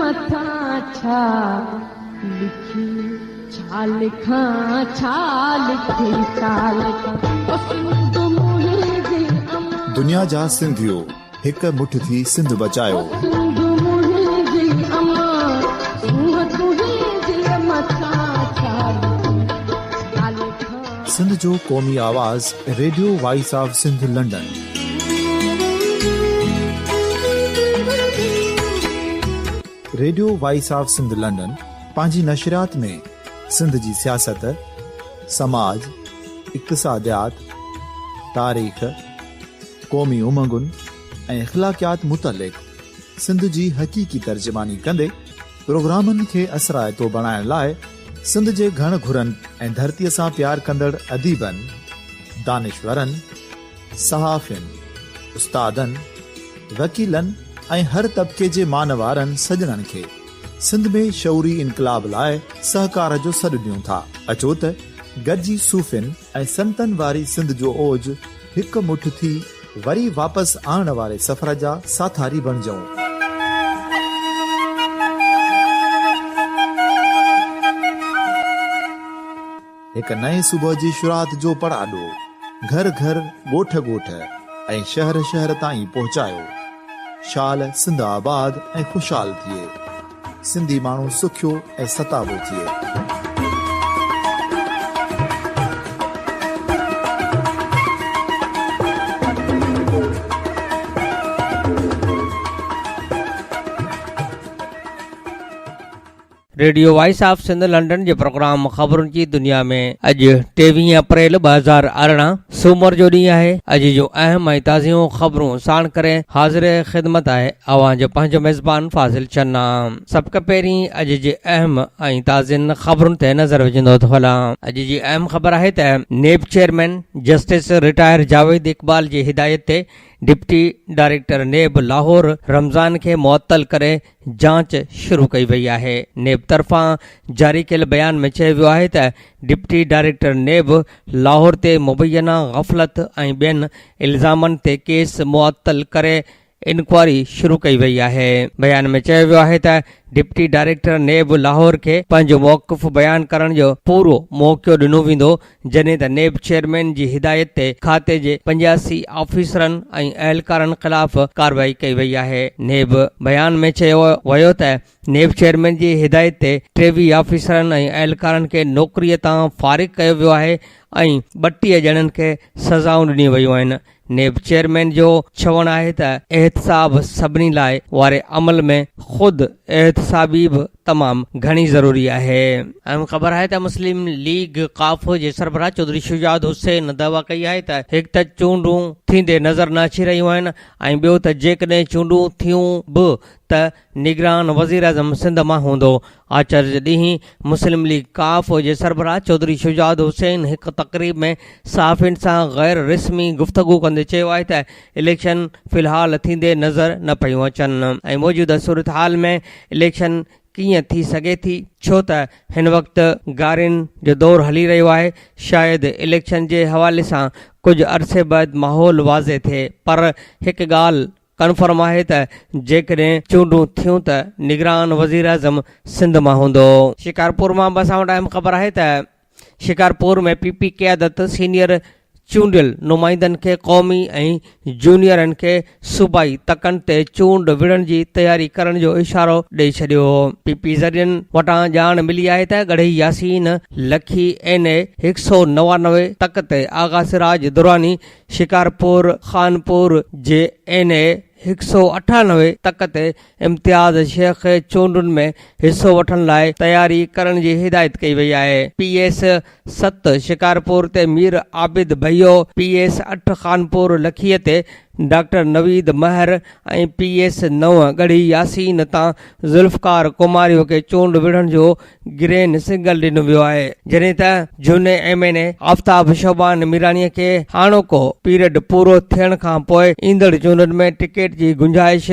مٿان ڇا لکي ڇا لکان ڇا لکي ڇا لکان او سنڌ منهنجي امان. دنيا جا سنڌيو هڪ مٺ ٿي سنڌ بچايو. او سنڌ منهنجي امان سونهن تنهنجي مٿان ڇا لکي ڇا لکان. سنڌ جو قومي آواز radio voice of Sindh London. Radio voice of Sindh London پنهنجي نشريات ۾ سنڌ جي سياست، سماج، اقتصاديات، تاريخ، قومي امنگن ۽ اخلاقيات متعلق سنڌ جي حقيقي ترجماني ڪندي پروگرامن کي اثرائتو بڻائڻ لاء سنڌ جي گهڻ گهرن ۽ ڌرتيء سان پيار ڪندڙ اديبن، دانشورن، صحافين، استادن، وڪيلن ۽ هر طبقي جي مان وارن سڄڻن کي سنڌ ۾ شعوري انقلاب لاء سهڪار جو سڏ ڏيون ٿا. اچو ته گڏجي صوفين ۽ سنتن واري سنڌ جو اوج هڪ مٺ ٿي وري واپس آڻڻ واري سفر جا ساٿاري بڻجون. هڪ نئين صبح جي شروعات جو پڙاڏو گهر گهر، ڳوٺ ڳوٺ ۽ شهر شهر تائين پهچايو. شال سنڌ آباد ۽ خوشحال ٿئي. سنڌي ماڻهو سکيو ۽ ستابو ٿئي. Radio voice of Sindh London جي پروگرام خبرن جي دنيا ۾ اڄ ٽيويهه اپريل 2018 سومر جو ڏينهن آهي. اڄ جون اهم ۽ تازيون خبرون ساڻ ڪري حاضر خدمت آهي اوهان جو پنهنجو ميزبان فاضل چنا. سڀ کان پهرين اڄ جي اهم ۽ تازين خبرن تي نظر وجهندو ٿو هلان. اڄ جي اهم خبر آهي ته NAB chairman justice retire Javed Iqbal جي هدايت تي deputy director NAB Lahore Ramzan کي معطل ڪري جاچ شروع ڪئي وئي آهي. نيب طرفان جاري ڪيل بيان ۾ چيو ويو آهي ته ڊپٽي ڊائريڪٽر نيب لاهور تي مبينا غفلت ۽ ٻين الزامن تي ڪيس معطل ڪري انڪوائري شروع ڪئي وئي آهي. بيان ۾ چيو ويو آهي ته ڊپٽي ڊائريڪٽر نيب لاهور کي پنهنجو موقف بيان ڪرڻ جو پورو موقعو ڏنو ويندو جڏهن ته نيب چيئرمين جي هدايت تي کاتي جي 85 آفيسرن ۽ اهلڪارن خلاف ڪارروائي ڪئي وئي آهي. نيب بيان ۾ چيو ويو ته نيب چيئرمين جي هدايت تي 23 آفيسرن ۽ اهلڪارن کي نوڪري تان فارغ ڪيو ويو آهي ۽ 32 ڄڻن کي سزائون ڏنيون ويون آهن. نيب چيئرمين جو چوڻ آهي ته احتساب سڀني لاء واري عمل ۾ خود احتسابي به تمام گهڻي ضروري آهي. اهم خبر آهي ته مسلم ليگ قاف جي سربراهه چوڌري شجاعت حسين دعويٰ ڪئي آهي ته هڪ ته چونڊون ٿيندي نظر نه اچي رهيون آهن ۽ ٻيو ته جيڪڏهن چونڊون ٿيون به ته نگران وزيراعظم سنڌ مان هوندو. آچر جي ڏينهن مسلم ليگ قاف جي سربراهه چوڌري شجاعت حسين هڪ تقريب ۾ صحافين سان غير رسمي گفتگو ڪندي چيو آهي ته اليڪشن في الحال ٿيندي نظر نه پيون اچن ۽ موجوده صورتحال ۾ اليڪشن ڪيئن ٿي سگهي ٿي ڇو ته هن وقت گارين جو دور هلي رهيو آهي شايد اليڪشن جي حوالي سان ڪجهه عرصي بعد ماحول واضح ٿئي پر هڪ ڳالهه ڪنفرم آهي ته جيڪڏهن چونڊون ٿيون ته نگران وزيراعظم سنڌ مان هوندو. شڪارپور مان به اسان وٽ اهم خبر آهي ته شڪارپور ۾ پي پي قيادت سينيئر چونڊيل نمائندن کي قومي ۽ جونيئرن کي صوبائي تڪن تي چونڊ وڙهڻ جي تياري ڪرڻ جو اشارو ڏئي ڇڏيو. پي پي ذريعن وٽان ڄاڻ ملي آهي ته ڳڙهي ياسين لکي اين اي 199 تڪ تي آغا سراج دراني شڪارپور، خانپور جي اين اي 198 تڪ تي امتياز شيخ کي چونڊن ۾ حصو وٺڻ لاء تياري ڪرڻ جي هدايت ڪئي وئي آهي. پي ايس ست شڪارپور تي مير عابد ڀيو، پي ايس اٺ خانپور لکيء تي ڊاڪٽر نويد مهر ۽ پي ايس نو ڳڙهي ياسين تان ذوالفقار ڪماريو کي چونڊ وڙهڻ جو گرين سگنل ڏنو ويو آهي، جڏهن ته جهوني M N A Aftab Shaban Mirani کي هاڻوڪو پيريڊ پورو ٿيڻ کان پوء ايندڙ چونڊن ۾ ٽڪيٽ جي گنجائش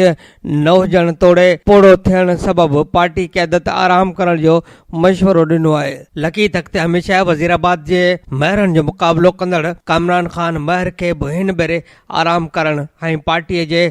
نه هجڻ توڙي پوڙهو ٿيڻ سبب پارٽي قيادت آرام ڪرڻ جو مشورو ڏنو آهي. لڪي تخت هميشه وزيرآباد جي مهرن جو مقابلو ڪندڙ ڪامران خان مهر کي به هن ڀيري آرام ڪرڻ. ڪرڻ ۽ پارٽي جي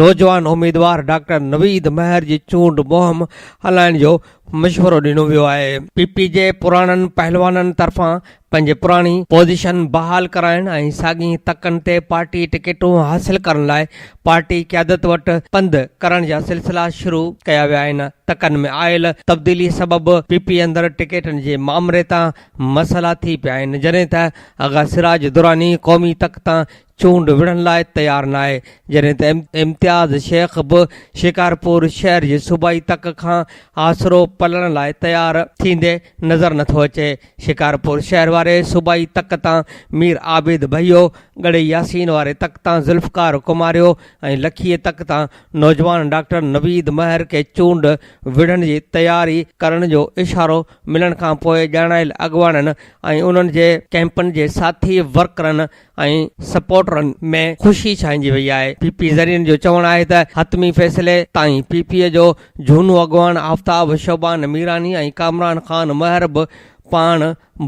نوجوان اميدوار ڊاڪٽر نويد مهر جي چونڊ مهم هلائڻ جو مشورو ڏنو ويو آهي. پي پي جي پراڻن پهلوانن طرفان پنهنجي پراڻي پوزيشن بحال ڪرائڻ ۽ ساڳين تڪن تي پارٽي ٽڪيٽون حاصل ڪرڻ لاء پارٽي قيادت وٽ پنڌ ڪرڻ جا سلسلا شروع ڪيا ويا آهن. تڪن ۾ آيل تبديلي سبب پي پي اندر ٽڪيٽن جي مامري تان مسئلا ٿي پيا آهن، جڏهن ته آغا سراج دراني قومي تڪ تان چونڊ وڙهڻ لاء تيار ناهي، جڏهن ته امتياز شيخ به شڪارپور شهر جي صوبائي تڪ کان آسرو پلڻ لاء تيار ٿيندي نظر نٿو اچي. شڪارپور شهر واري صوبائي تڪ تان مير عابد ڀيو، ڳڙهي ياسين واري تڪ تان ذوالفقار ڪماريو ۽ لکيء تڪ تان نوجوان ڊاڪٽر نويد مهر کي چونڊ وڙهڻ جي تياري ڪرڻ جو اشارو ملڻ کانپوء ڄاڻايل اڳواڻن ۽ انهن جي ڪئمپن جي ساٿي ورڪرن ۽ سپورٽرن ۾ خوشي ڇائنجي وئي آهي. پي پي ذريعن جو چوڻ آهي ته حتمي فيصلي تائين پي پي جو جهونو اڳواڻ آفتاب شعبان ميراني ۽ ڪامران خان مهر به پاڻ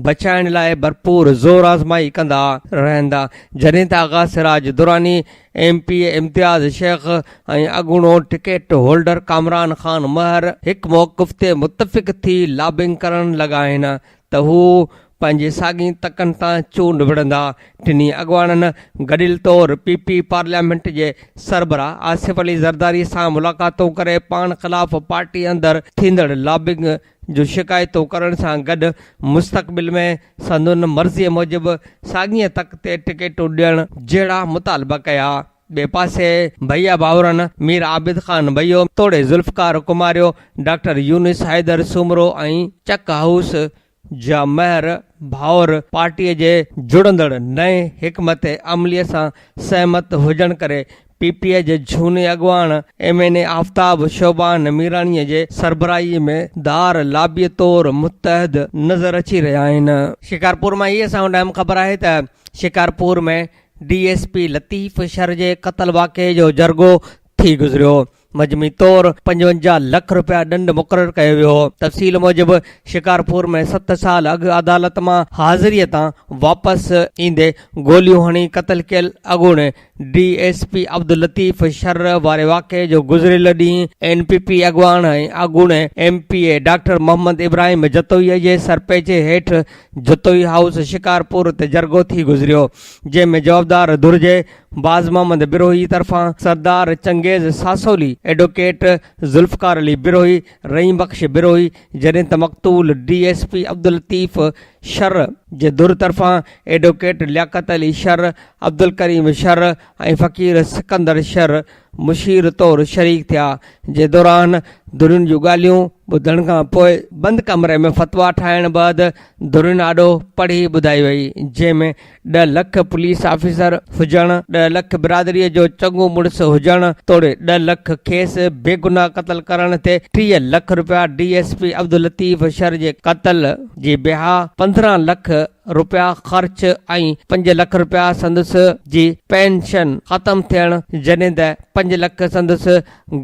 بچائڻ لاء ڀرپور زور آزمائي ڪندا رهندا جڏهن ته Agha Siraj Durrani, M P A Imtiaz Shaikh ۽ اڳوڻو ٽڪيٽ هولڊر ڪامران خان مهر هڪ موقف تي متفق ٿي لابنگ ڪرڻ لڳا آهن ته هو پنهنجي ساڳين تڪن تان چونڊ وڙهندا. ٽنهي اڳواڻن گڏيل طور پي پي پارليامينٽ جي سربراهه آصف علي زرداري سان ملاقاتون ڪري پاڻ خلاف پارٽي اندر ٿيندڙ لابنگ جون شڪايتون ڪرڻ سان گڏ مستقبل ۾ سندن مرضي موجب ساڳين تڪ تي ٽڪيٽون ڏيڻ جهڙا مطالبا ڪيا. ٻئي پاسي ڀئيا ڀائرن مير عابد خان ڀئيو توڙي ذوالفقار ڪماريو، ڊاڪٽر يونس حيدر سومرو ۽ چڪ هائوس جا مهر ڀائر پارٽيء جي جڙندڙ نئين حڪمت عمليء سان سهمت هجڻ ڪري پي پي جي جهوني اڳواڻ M N A Aftab Shaban ميراڻيء جي سربراهيء ۾ ڌار لابيء طور متحد نظر اچي رهيا آهن. شڪارپور مان هيء اسان وٽ اهم خبر آهي ته Shikarpur ۾ D S P Latif Shar جي قتل واقعي جو جرڳو ٿي گذريو، مجموعي طور 55 لک رپيا ڏنڊ مقرر ڪيو ويو. تفصيل موجب شڪارپور ۾ ست سال اڳ عدالت مان حاضريء تان واپس ايندي گوليون هڻي قتل ڪيل اڳوڻي D S P Abdul Latif Shar واري واقعي جو گذريل ڏينهن اين پي پي اڳواڻ ۽ اڳوڻي M P A doctor Muhammad Ibrahim Jatoi جي سرپيچي هيٺ جتوئي هائوس شڪارپور تي جرڳو ٿي گذريو، جنهن ۾ جوابدار ڌر جي باز محمد بروهي طرفان سردار چنگيز ساسولي، ايڊووڪيٽ ذوالفقار علي بروهي، رحيم بخش بروهي، جڏهن ته مقتول D S P Abdul Latif Shar جي ڌر طرفان ايڊووڪيٽ لياقت علي شر، عبدالڪريم شر ۽ فقير سڪندر شر مشير طور شريڪ ٿيا، جنهن دوران ڌرين جون ڳالهيون ٻڌڻ کان پوء بند ڪمري ۾ فتويٰ ٺاهڻ بعد ڌرين آڏو پڙهي ٻڌائي وئي، جنهن ۾ ڏهه لک پوليس آفيسر هجڻ، ڏهه لک برادريء جو چڱو مڙس هجڻ توڙي ڏهه لک کيس بيگناهه قتل ڪرڻ تي 30 لک رپيا D S P Abdul Latif Shar جي قتل جي بها 15 لک رپيا خرچ ۽ پنج لک رپيا سندس جي پينشن ختم ٿيڻ جڏهن ته پنج لک سندس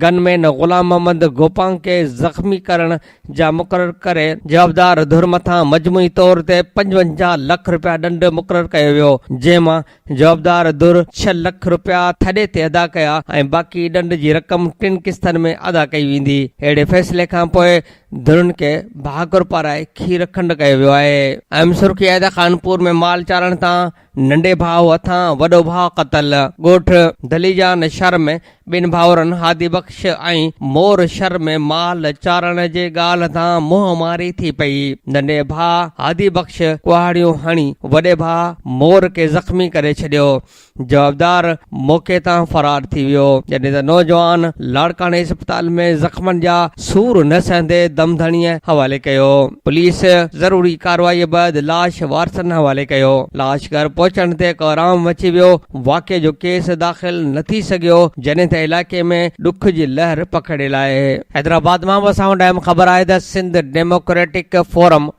گن مين غلام محمد گوپانگ کي زخمي ڪرڻ جا مقرر ڪري جوابدار ڌر مٿان مجموعي طور تي 55 لک رپيا ڏنڊ مقرر ڪيو ويو جنهن مان جوابدار ڌر ڇهه لک رپيا ٿڏي تي ادا ڪيا ۽ باقي ڏنڊ جي رقم ٽن قسطن ۾ ادا ڪئي ويندي. اهڙي فيصلي کانپوء ڌرين کي ڀاڪر پارائي کير کنڊ ڪيو ويو آهي. اهم سرخي آهي ته خانپور ۾ مال چارڻ تان ننڍي ڀاء هٿان وڏو ڀاء قتل، ڳوٺ دليجان شھر ۾ ٻن ڀائرن هادي بخش ۽ مور شھر ۾ مال چارڻ جي ڳالهه تان منهن ماري ٿي پئي. ننڍي ڀاء هادي بخش ڪهاڙيون هڻي وڏي ڀاء مور کي زخمي ڪري ڇڏيو. جوابدار موقعي تان فرار ٿي ويو، جڏهن ته نوجوان لاڙڪاڻي اسپتال ۾ زخمن جا سور نه سهندي دم ڌڻيء حوالي ڪيو. پوليس ضروري ڪارروائي بعد لاش وارثن حوالي ڪيو. لاش گهر پهچڻ تي ڪهرام مچي ويو، واقعي جو ڪيس داخل نه ٿي سگهيو، جڏهن ته علائقي ۾ ڏک جي لهر پکڙيل آهي. حيدرآباد مان به اسان وٽ اهم خبر آهي ته Sindh democratic forum.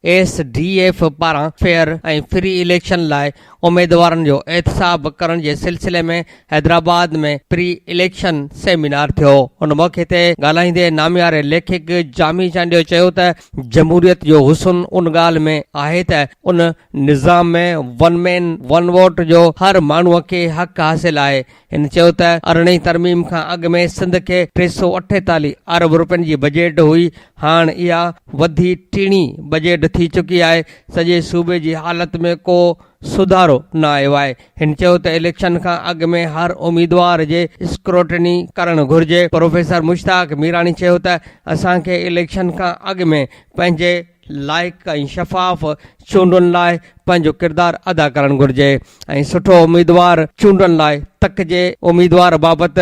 S D F پاران فيئر ۽ فري اليڪشن لاء اميدوارن جو احتساب ڪرڻ جي سلسلي ۾ حيدرآباد ۾ پري اليڪشن سيمينار ٿيو. ان موقعي تي ڳالهائيندي نامياري ليکڪ جامي چانڊيو چيو ته جمهوريت جو حسن ان ڳالهه ۾ آهي ته ان نظام ۾ ون مين ون ووٽ جو هر ماڻهو کي حق حاصل آهي. هن چيو ته ارڙهين ترميم کان اڳ ۾ سنڌ کي 348 ارب روپين جي بجيٽ هئي، هاڻ اها وڌي ٽيڻي بجيٽ ٿي چڪي آهي، سڄي صوبي جي حالت ۾ ڪو سڌارو نه آيو آهي. هن چيو ته اليڪشن کان اڳ ۾ هر اميدوار جي اسڪروٽني ڪرڻ گهرجي. پروفيسر مشتاق ميراڻي چيو ته اسان کي اليڪشن کان اڳ ۾ پنهنجي لائق ۽ شفاف چونڊن لاء پنهنجو ڪردار ادا ڪرڻ گهرجي ۽ سٺو اميدوار چونڊن لاء تڪجي، اميدوار بابت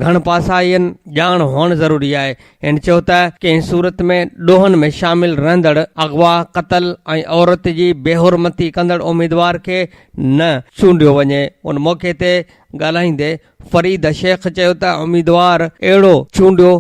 گهڻ پاسائين ڄاڻ هئڻ ضروري آهي. هن چيو ته ڪنهن صورت ۾ ڏوهن ۾ شامل رهندڙ، اغوا، قتل ۽ عورت جي بيحرمتي ڪندڙ اميدوار کي نه چونڊيو وڃي. ان موقعي تي ڳالهائيندي فريد شيخ چيو ته اميدوار اهڙو چونڊيو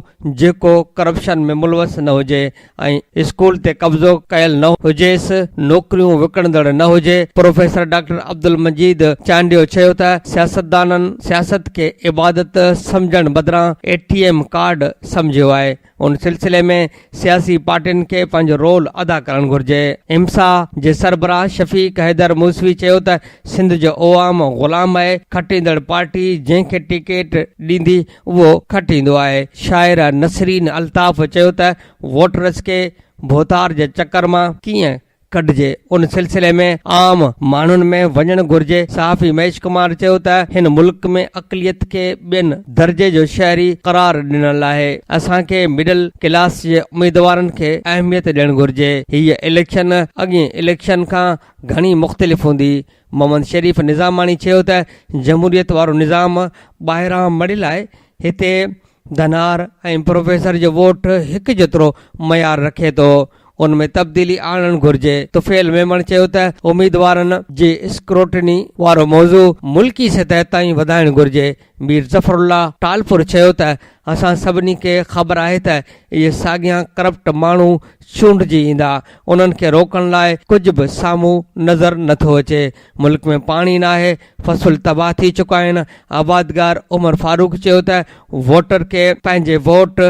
جيڪو ڪرپشن ۾ ملوث نه هجي ۽ اسڪول تي قبضو ڪيل نه هجيس، نوڪريون وڪڻندڙ نه هجي. پروفيسر ڊاڪٽر عبدالمجيد چانڊيو چيو ته سياستدانن سياست کي عبادت سمجهڻ بدران اي ٽي ايم ڪارڊ سمجهيو آهي. ان سلسلي ۾ سياسي پارٽين کي پنهنجو رول ادا ڪرڻ گهرجي. امسا جي سربراهه شفيق حيدر موسوي چيو ته سنڌ جو عوام غلام آهي، کٽيندڙ پارٽي جنهن کي ٽڪيٽ ڏيندي اهو کٽيندو آهي. شاعره نسرين الطاف چيو ته ووٽرز کي ڀوتار جي چڪر مان ڪيئن ڪڍجي، ان سلسلي ۾ عام ماڻهن ۾ وڃڻ گهرجي. صحافي مهيش ڪمار چيو ته هن ملڪ ۾ اقليت کي ٻين درجي جو شهري قرار ڏنل آهي، اسان کي مڊل ڪلاس جي اميدوارن کي اهميت ڏيڻ گهرجي، هيء اليڪشن اڳئين اليڪشن کان گهڻي مختلف هوندي. محمد شريف نظاماڻي چيو ته جمهوريت وارو نظام ٻاهران مڙهيل آهي، هتي ڌنار ۽ پروفيسر جو ووٽ هڪ جيترو معيار رکي ٿو، ان ۾ تبديلي آڻڻ گهرجي. طفيل ميمڻ چيو ته اميدوارن جي اسڪروٽني وارو موضوع ملڪي سطح تائين وڌائڻ گهرجي. مير ظفر الله ٽالپر چيو ته اسان سڀني کي خبر آهي ته اهي ساڳيان ڪرپٽ ماڻهو چونڊجي ايندا، انهن کي روڪڻ لاء ڪجهه به سامهون نظر نٿو اچي، ملڪ ۾ پاڻي ناهي، فصل تباهه ٿي چڪا آهن. آبادگار عمر فاروق چيو ته ووٽر کي پنهنجي ووٽ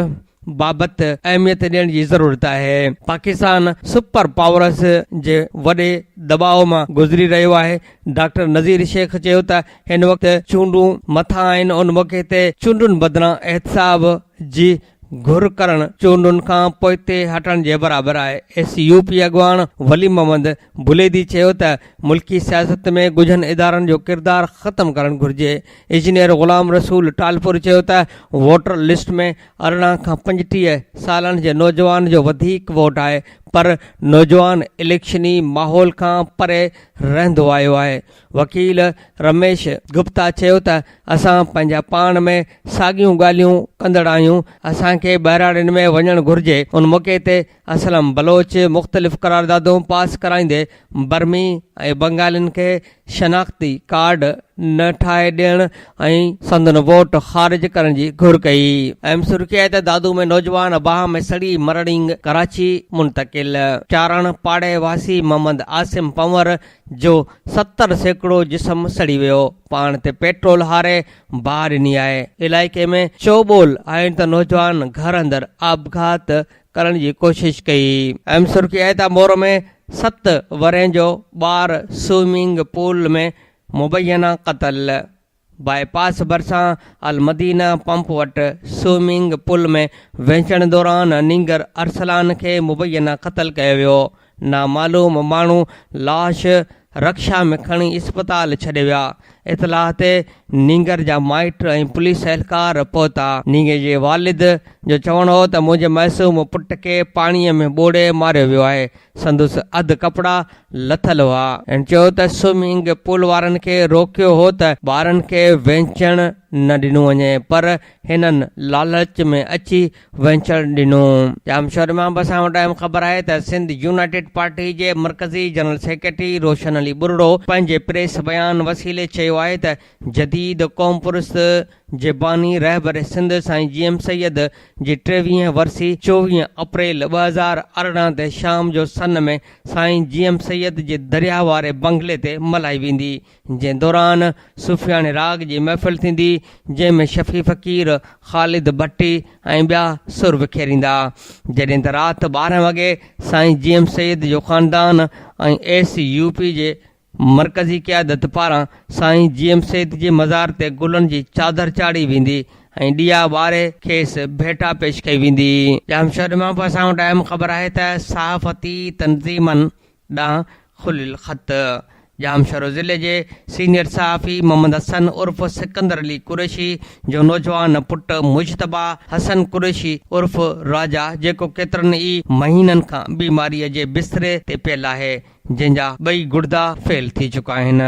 بابت اهميت ڏيڻ جي ضرورت آهي. پاڪستان سپر پاورز جي وڏي دٻاء مان گذري رهيو آهي. ڊاڪٽر نذير شيخ چيو ته هن وقت چونڊون مٿان آهن ان موقعي تي چونڊن بدران احتساب جي گهر ڪرڻ چونڊن کان پوئتي هٽڻ جي برابر آهي. ايس يو پي اڳواڻ ولي محمد بليدي چيو ته ملڪي سياست ۾ ڳجهن ادارن جو ڪردار ختم ڪرڻ گهرجي. انجنيئر غلام رسول ٽالپر چيو ته ووٽر لسٽ ۾ 18 کان 35 سالن جي نوجوان جو وڌيڪ ووٽ آهي پر نوجوان اليڪشني ماحول کان پري رهندو آيو آهي. وڪيل رميش گپتا چيو ته اسان پنهنجا پاڻ ۾ ساڳيون ڳالهيون ڪندڙ آهيون، اسان کي ٻهراڙين ۾ وڃڻ گهرجي. ان موقعي تي اسلم بلوچ مختلف قراردادون پاس ڪرائيندي برمي ۽ بنگالين کي شناختي ڪارڊ نه ٺاهي ڏيڻ ۽ سندن ووٽ خارج ڪرڻ جي گهر ڪئي. اهم سرخي آهي ته دادو ۾ نوجوان باهه ۾ سڙي مرڻينگ ڪراچي منتقل، چارڻ پاڙي واسي محمد عاصم پنور جو 70% جسم سڙي ويو، پاڻ تي پيٽرول هاري باهه ڏني آهي، علائقي ۾ چئوٻول آهن ته نوجوان گهر اندر آپگهات ڪرڻ جي ڪوشش ڪئي. اهم سرخي آهي ته مورو ۾ ست ورهين جو ٻار سوئمنگ پول ۾ مبينا قتل، باء پاس ڀرسان المدينه پمپ وٽ سوئمنگ پول ۾ وهنجڻ دوران نينگر ارسلان کي مبينا قتل ڪيو ويو، نامعلوم ماڻهو لاش رڪشا ۾ کڻي اسپتال ڇڏي ويا، اطلاع تي نينگر جا مائٽ ۽ پوليس اهلڪار پهتا، نينگر جي والد جو چوڻ هو ته منهنجي معصوم پٽ کي پاڻي ۾ ٻوڙي ماريو ويو آهي، سندس اڌ ڪپڙا لٿل هئا. هن چيو ته سوئمنگ پول وارن کي روڪيو هو ته ٻارن کي وهنجڻ نه ڏنو وڃي پر هنن لالچ ۾ اچي وهنجڻ ڏنو. ڄامشوري مان به اسان وٽ اهم خبر آهي ته سنڌ يونائيٽيڊ پارٽي جي مرڪزي جنرل سيڪريٽري روشن علي ٻرڙو پنهنجي پريس بيان وسيلي چيو ڪيو آهي ته جديد قومپرست جي باني رهبر سنڌ سائين جي ايم سيد جي ٽيويهين ورسي 24 اپريل 2018 تي شام جو سن ۾ سائين جي ايم سيد جي درياهه واري بنگلي تي ملهائي ويندي جنهن دوران صوفياڻي راڳ جي محفل ٿيندي جنهن ۾ شفيع فقير، خالد ڀٽي ۽ ٻيا سر وکيريندا جڏهن ته رات 12 وڳي سائين جي ايم سيد جو خاندان ۽ ايس يو پي جي مرڪزي قيادت پاران سائين جي ايم سيد جي مزار تي گلن جي چادر چاڙهي ويندي ۽ ڏيئا ٻاري کيس ڀيٽا پيش ڪئي ويندي. ڄامشوري مان به اسان وٽ اهم خبر آهي ته صحافتي تنظيمن ڏانهن کليل خط ڄامشورو ضلعي جي سينيئر صحافي محمد حسن عرف سڪندر علي قريشي جو نوجوان پٽ مجتبيٰ حسن قريشي عرف راجا جيڪو ڪيترن ئي مهينن کان بيماري جي بستري تي پيل آهي جنهن جا ٻئي گڙدا فيل ٿي چڪا آهن.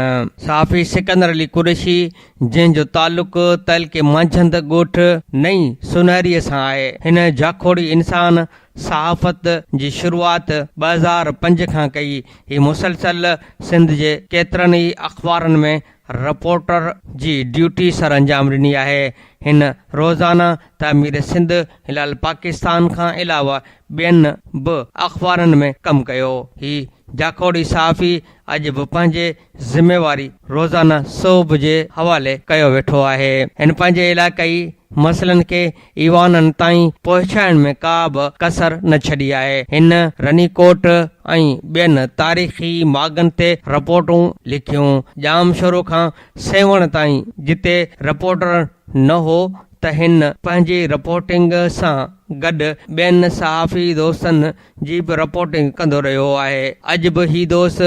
صحافي سڪندر علي قريشي جنهن جو تعلق تعلقي مانجهند ڳوٺ نئين سونهري سان آهي. هن جاکوڙي انسان صحافت جي شروعات 2005 کان ڪئي. هي مسلسل سنڌ جي ڪيترن ئي اخبارن ۾ رپورٽر جي ڊيوٽي سرانجام ڏني آهي. هن روزانه تعمير سنڌ، هلال پاڪستان کان علاوه ٻين به اخبارن ۾ ڪم ڪيو. هي جاکوڙي صحافي اڄ به پنهنجي ذميواري روزانه سوڀ جي حوالي ڪيو ويٺو آهي. هن پنهنجي علائقائي مسئلن کي ايوانن تائين پهچائڻ ۾ ڪا به ڪسر نه ڇڏي آهي. هن رني ڪوٽ ۽ ٻين تاريخي ماڳن تي رپورٽون لکيون. ڄامشورو کان سيوهڻ تائين جتي رپورٽر نه هو ته هن پنهنجي رپورٽنگ سان گڏ ٻين صحافي دوستن جي به رپورٽنگ ڪندو رهيو آهي. اڄ به هي دوست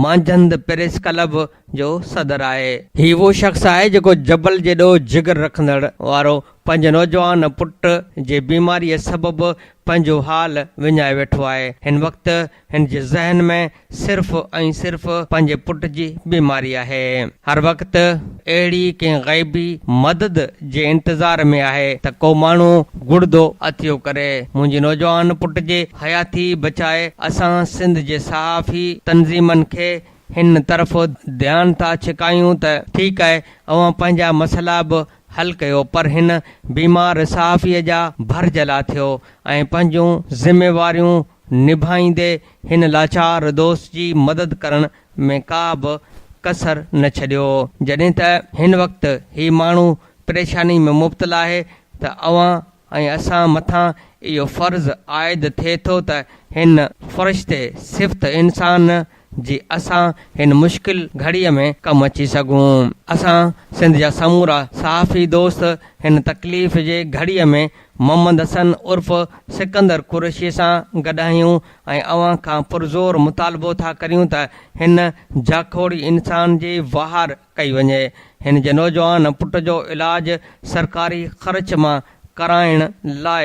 مانجهند پريس ڪلب جو صدر آهي. هي اهو شخص آهي جيڪو جبل جيڏو جگر رکندڙ وارو پنهنجي نوجوان پٽ جي بيماريء سبب پنهنجو حال وڃائي ويٺو آهي. هن وقت هن جي ذهن ۾ صرف ۽ صرف پنهنجي پٽ جي بيماري آهي. هر وقت اهڙي ڪنهن غيبي مدد جي انتظار ۾ آهي ته ڪو ماڻهو گڙدو عطيو ڪري منهنجي نوجوان پٽ جي حياتي بچائي. اسان سنڌ جي صحافي تنظيمن کي هن طرف ڌيان ٿا ڇڪايون ته ٺيڪ آهي اوهان پنهنجا مسئلا به حل ڪيو پر هن بيمار صحافي جا ڀرجهلا ٿيو ۽ پنهنجون ذميواريون نڀائيندي هن لاچار دوست جي مدد ڪرڻ ۾ ڪا به ڪسر نه ڇڏيو. جڏهن ته هن وقت هي ماڻهو پريشاني ۾ مبتلا آهي ته اوهان ۽ اسان مٿان اهو فرض عائد ٿئي ٿو ته هن فرشتي صفت انسان جي اسان هن مشڪل گهڙيء ۾ ڪم اچي سگهون. اسان سنڌ جا سمورا صحافي دوست هن تڪليف جي گهڙيء ۾ محمد حسن عرف سڪندر قريشي سان گڏ آهيون ۽ اوهان کان پرزور مطالبو ٿا ڪريون ته هن جاکوڙي انسان جي واهر ڪئي وڃي. هن جي نوجوان پٽ جو علاج سرڪاري خرچ مان ڪرائڻ لاء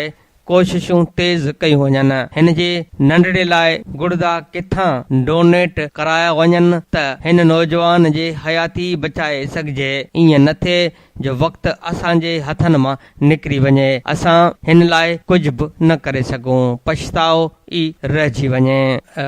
ڪوششون تيز ڪيون وڃن. هن جي ننڍڙي لاء گڙدا ڪٿان ڊونيٽ ڪرايا وڃن ته هن نوجوان جي حياتي بچائي سگهجي. ائين نه ٿئي جو وقت اسان جي هٿن مان نڪري وڃي، اسان هن لاء ڪجهه به نه ڪري سگهون، پڇتاء ئي رهجي وڃي.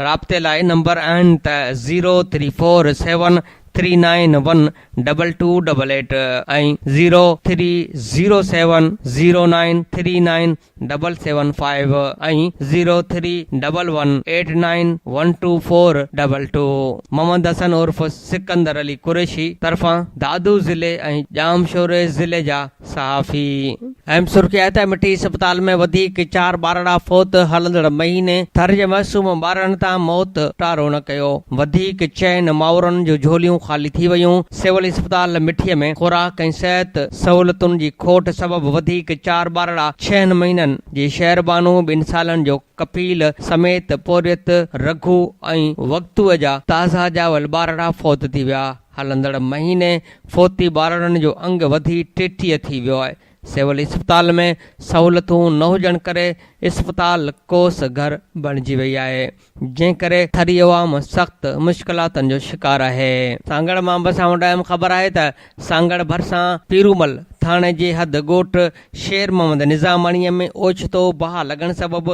رابطي لاء نمبر آهن ته zero three four seven three nine one double two double eight ۽ zero three zero seven zero nine three nine double seven five ۽ zero three double one eight nine one two four double two. Muhammad Hassan عرف سڪندر علي قريشي طرفان دادو ضلعي ۽ ڄامشوري ضلعي جا صحافي. اهم سرخي آهي ته مٺي اسپتال ۾ وڌيڪ چار ٻارڙا فوت، هلندڙ مهيني ٿر جي معصوم ٻارڙن تان موت ٽارو نه ڪيو، وڌيڪ چئن مائرن جون جهوليون خالي ٿي ويون، سول اسپتال مٺي ۾ خوراڪ ۽ صحت سهولتن جي کوٽ سبب وڌيڪ چار ٻارڙا ڇهن مهينن جي شهربانو، ٻن سالن جو ڪپيل سميت پورهيت رگهو ۽ وقتوء جا تازا ڄاول ٻارڙا فوت ٿي ويا. هلندڙ مهيني فوتي ٻارڙن جو انگ وڌي 33 ٿي ويو آهي. سول اسپتال ۾ سهولتون نه هجڻ ڪري اسپتال ڪوس گهر بڻجي وئي آهي. جنهن ڪري ٿري عوام سخت مشڪلاتن جو شڪار آهي. سانگهڙ مان به اسان وٽ اهم خبر آهي ته سانگهڙ ڀرسان پيرومل ٿاڻي. ٿاڻي جي حد ڳوٺ شير محمد نظاماڻي ۾ اوچتو باهه لڳڻ سبب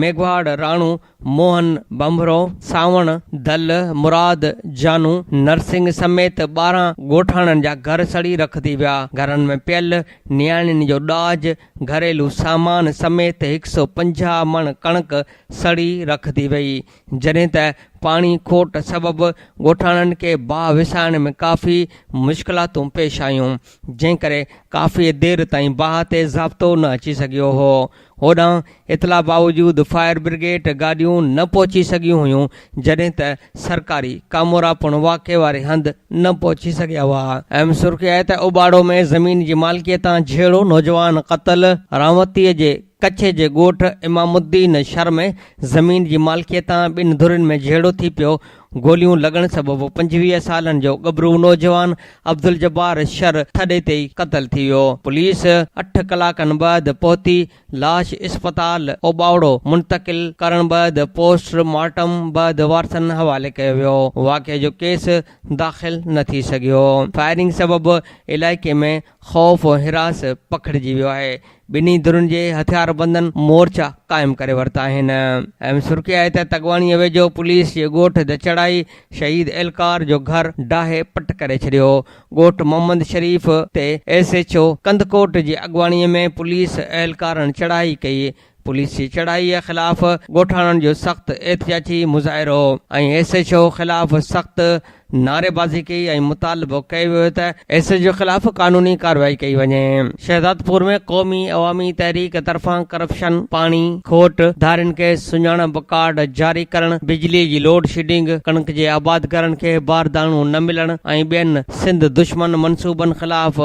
ميگهواڙ راڻو، موهن ڀنڀرو، سانوڻ دل، مراد جانو، نرسنگ سميت 12 ڳوٺاڻن جا گهر سڙي رک ٿي ويا، گهرن ۾ پيل نياڻين جو ڏاج، گهريلو سامان سميت هڪ سئو 50 مڻ ڪڻڪ سڙي رک ٿي وئي، جڏهن ته پاڻي کوٽ سبب ڳوٺاڻن کي باهه وسائڻ ۾ ڪافي مشڪلاتون پيش آيون، جنهن ڪري ڪافي دير تائين باهه تي ضابطو نه اچي سگهيو هو. هوڏانهن اطلاع باوجود فائر برگيڊ گاڏيون نه پهچي سگهيون هيون، جڏهن ته سرڪاري ڪامورا پڻ واقعي واري هنڌ نه پهچي سگهيا هئا. اهم سرخي آهي ته اوٻاڙو ۾ زمين جي مالڪيء تان جهيڙو، نوجوان قتل، رانوتيء جي ڪڇي جي ڳوٺ امام الدين شھر ۾ زمين جي مالڪيء تان ٻن ڌرين ۾ جهيڙو ٿي پيو، گوليون لڳڻ سبب 25 سالن جو ڳڀرو نوجوان عبدالجبار شھر ٿڏي تي ئي قتل ٿي ويو، پوليس اٺ ڪلاڪن بعد پهتي، لاش اسپتال اوٻاوڙو منتقل ڪرڻ بعد پوسٽ مارٽم بعد وارثن حوالي ڪيو ويو، واقعي جو ڪيس داخل نه ٿي سگهيو، فائرنگ سبب علائقي ۾ خوف ۽ هراس پکڙجي ويو آهي، ٻنهي ڌرين جي هٿياربندن مورچا قائم ڪري ورتا آهن. اهم سرخي آهي ته تڳواڻيء ويجهو پوليس جي ڳوٺ دچڙائي شهيد اهلڪار جو گهر ڊاهي پٽ ڪري ڇڏيو. ڳوٺ محمد شريف تي ايس ايڇ او ڪنڌڪوٽ جي اڳواڻيء ۾ پوليس اهلڪارن چڙهائي ڪئي. پوليس جي چڙهائيء خلاف ڳوٺاڻن جو سخت احتجاجي مظاهرو ۽ ايس ايڇ او خلاف سخت نعريبازي ڪئي ۽ مطالبو ڪيو ويو ته ايس ايڇ او خلاف قانوني ڪارروائي ڪئي وڃي. شهدادپور ۾ قومي عوامي تحريڪ طرفان ڪرپشن، پاڻي کوٽ، ڌارين کي سڃاڻپ ڪارڊ جاري ڪرڻ، بجلي جي لوڊ شيڊنگ، ڪڻڪ جي آبادگارن کي بارداڻو نه ملڻ ۽ ٻين سنڌ دشمن منصوبن خلاف